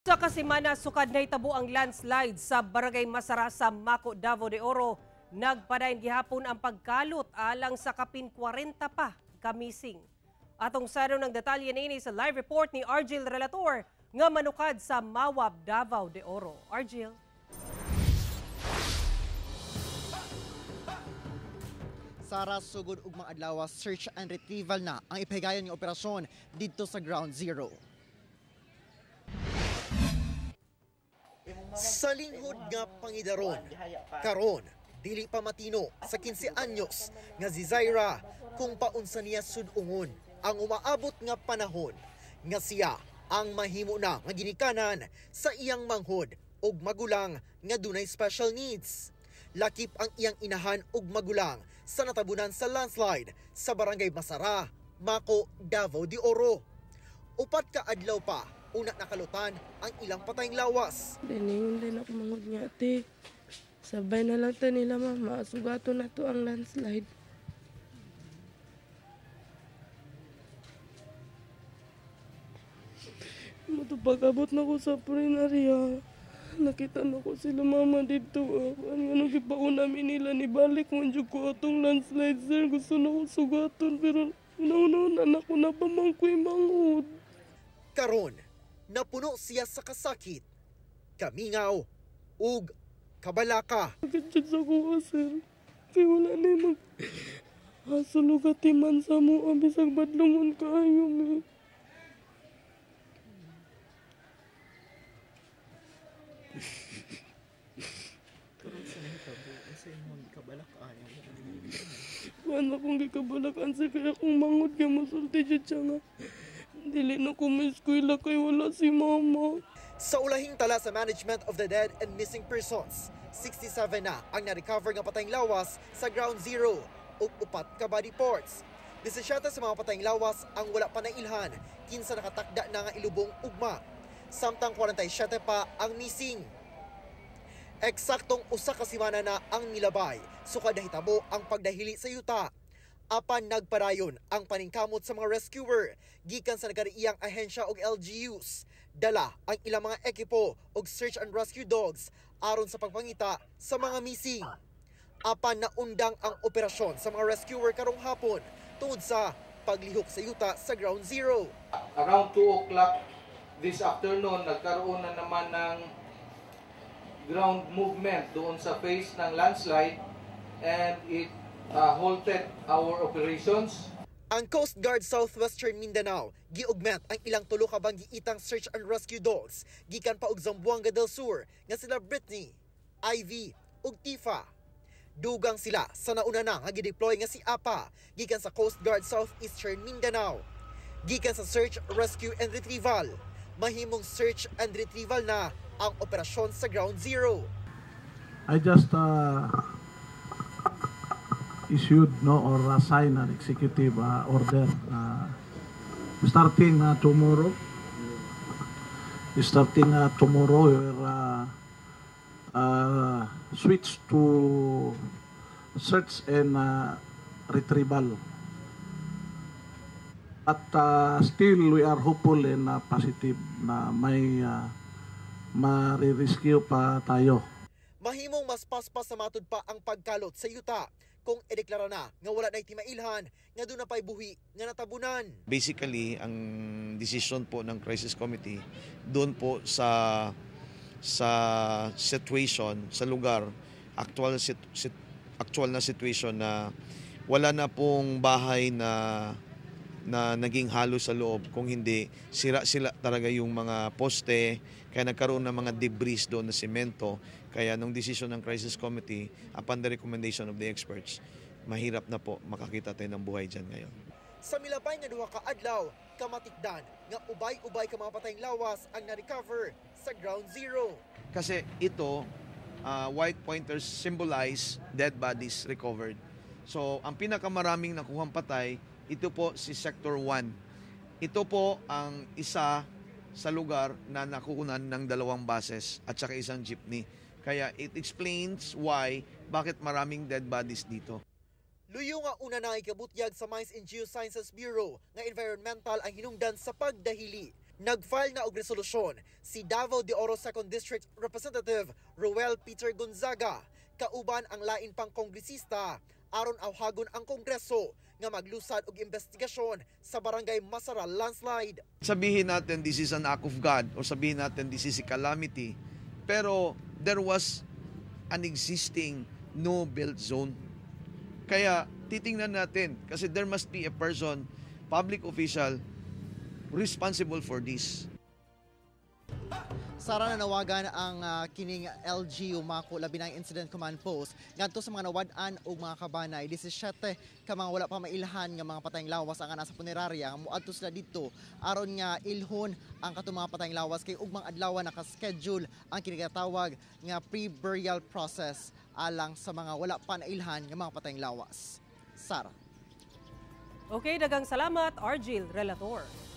Sa kasimana sukad nahitabo ang landslide sa Barangay Masara sa Maco, Davao de Oro, nagpadayon gihapon ang pagkalot alang sa kapin 40 pa kamising. Atong sano ng detalye niini sa live report ni Argil Relator nga manukad sa Mawab, Davao de Oro. Argil. Sara, sugod ug mga adlaw, search and retrieval na ang ipahigayon nga operasyon didto sa Ground Zero. Sa linghod nga pangidaron, karon dili pa matino sa 15 anyos nga si Zaira kung paunsa niya sud-ungon ang umaabot nga panahon nga siya ang mahimo na nga ginikanan sa iyang manghod ug magulang nga dunay special needs. Lakip ang iyang inahan ug magulang sa natabunan sa landslide sa Barangay Masara, Maco, Davao de Oro. 4 ka adlaw pa una nakalutan ang ilang patayng lawas. Diningon din ako mangod nga, ate. Sabay na lang ta nila, mama. Sugato na to ang landslide. Matupag-abot na ko sa plenarya. Nakita na ko sila mama dito. Ano nga gipauna mi nila, nibalik mo dyan ko atong landslide, sir. Gusto na ko sugaton, pero una-una na ako na pamangkoy mangod. Karon, napuno siya sa kasakit, kamingaw, ug kabalaka. Sakit sa kuha, sir. Kaya wala na yung mag-asulugatiman sa mo. Bisag badlungon kaayo, mi. Wala akong gikabalakaan, sir. Kaya kung mangod kay masulti dyan siya nga. Dili na ko may eskwela kay wala si mama. Sa ulahing tala sa Management of the Dead and Missing Persons, 67 na ang na-recover nga patayng lawas sa Ground Zero ug 4 ka body parts. 17 sa mga patayng lawas ang wala pa nailhan, kinsa nakatakda na nga ilubong ugma. Samtang 47 pa ang missing. Eksaktong 1 ka semana na ang milabay, sukad nahitabo ang pagdahili sa yuta. Apan nagpadayon ang paningkamot sa mga rescuer gikan sa nagkariiyang ahensya og LGUs. Dala ang ilang mga ekipo og search and rescue dogs aron sa pagpangita sa mga missing. Apan naundang ang operasyon sa mga rescuer karong hapon tungod sa paglihok sa yuta sa Ground Zero. Around 2 o'clock this afternoon, nagkaroon na naman ng ground movement doon sa face ng landslide and it halted our operations. Ang Coast Guard Southwestern Mindanao giugment ang ilang tulo ka banggiitang search and rescue dogs gikan pa og Zamboanga del Sur nga sila Britney, Ivy ug Tifa. Dugang sila sa nauna na nga gideploy nga si Apa gikan sa Coast Guard Southeastern Mindanao. Gikan sa search, rescue and retrieval, mahimong search and retrieval na ang operasyon sa Ground Zero. I just issued no or signed an executive order starting tomorrow. Starting tomorrow, we will switch to search and retrieval. But still, we are hopeful and positive na may marirescue pa tayo. Mahimong mas paspas sa matud pa ang pagkalot sa yuta kung ideklara na nga wala na'y timailhan nga doon na pa'y buhi nga natabunan. Basically, ang decision po ng crisis committee doon po sa situation, sa lugar, actual na situation na wala na pong bahay na naging halo sa loob, kung hindi sira sila talaga yung mga poste, kaya nagkaroon ng mga debris doon na semento. Kaya nung decision ng crisis committee, upon the recommendation of the experts, mahirap na po makakita tayo ng buhay dyan ngayon. Sa milabay nga 2 ka adlaw, kamatikdan nga ubay-ubay ka mga patayng lawas ang na-recover sa Ground Zero. Kasi ito, white pointers symbolize dead bodies recovered. So ang pinakamaraming nakuhang patay, ito po si Sector 1. Ito po ang isa sa lugar na nakukunan ng 2 buses at saka isang jeepney. Kaya it explains why, bakit maraming dead bodies dito. Luyo nga una na ikabutyag sa Mines and Geosciences Bureau nga environmental ang hinungdan sa pagdahili. Nag-file na og resolusyon si Davao de Oro 2nd District Representative Roel Peter Gonzaga kauban ang lain pang kongresista aron awhagon ang Kongreso nga maglusad og investigasyon sa Barangay Masara landslide. Sabihin natin this is an act of God or sabihin natin this is a calamity, pero there was an existing no-build zone. Kaya titingnan natin kasi there must be a person, public official, responsible for this. Sara, nanawagan ang kining LGU Maco, labi na ang Incident Command Post, ngadto sa mga nawad-an og mga kabanay. 17 ka mga wala pa mailhan nga mga patayng lawas ang nasa punerarya nga moadto sila didto aron nga ilhon ang katong mga patayng lawas kay ugmang adlaw naka-schedule ang kini nga pre-burial process alang sa mga wala pa nailhan nga mga patayng lawas. Sara. Okay, daghang salamat, Argil Relator.